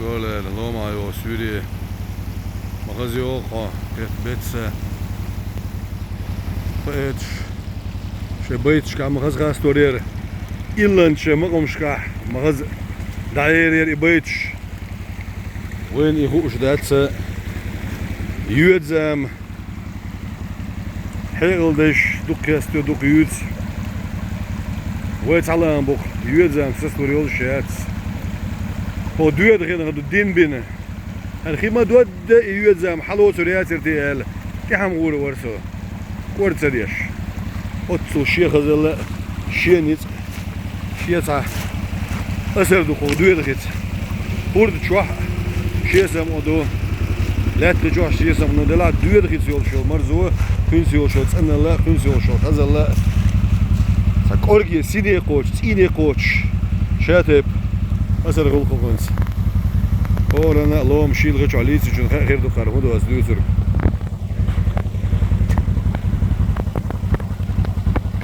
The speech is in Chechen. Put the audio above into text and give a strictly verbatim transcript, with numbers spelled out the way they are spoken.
Ола, лома йо суьйре. Ма хаза йоагӀа хьо, хӀета беца. Поэташ шоай байташкахь ма хаза хастор яра. Илланча макъамашкахь ма хаза дӀаерар и байташ. Вайна и хууш дац, йоьдза зама. Хьекъал деш дукха хесто, дукха юьйцу. Вай цхьа лаам бу-кх, йоьдза зама сацалур йолуш яц. Хьо доьда хилла ду дин бина. ХӀара хи ма додда и йоьдза зама хьалоцур яцара те аьлла, тӀаьхьа гӀур вара со. КӀорга ца деш. Оццул шен хазалла, шен ницкъ, шен цхьа асар ду кху доьда хица. ХӀорда чохь а шен самукъа ду, лаьтта чохь а шен самукъа ду, делахь доьда хица йолуш йолу марзо, кхуьнца йолуш йолу цӀаналла, кхуьнца йолуш йолу хазалла, цхьа кӀорге сине кхочуш, цӀийне кхочуш, ша тайпа асар хуьлу кху хӀинца. Орана а лома шийла хи чохь лийцинчунна хаа хир ду кхара хӀун ду ас дуьйцург.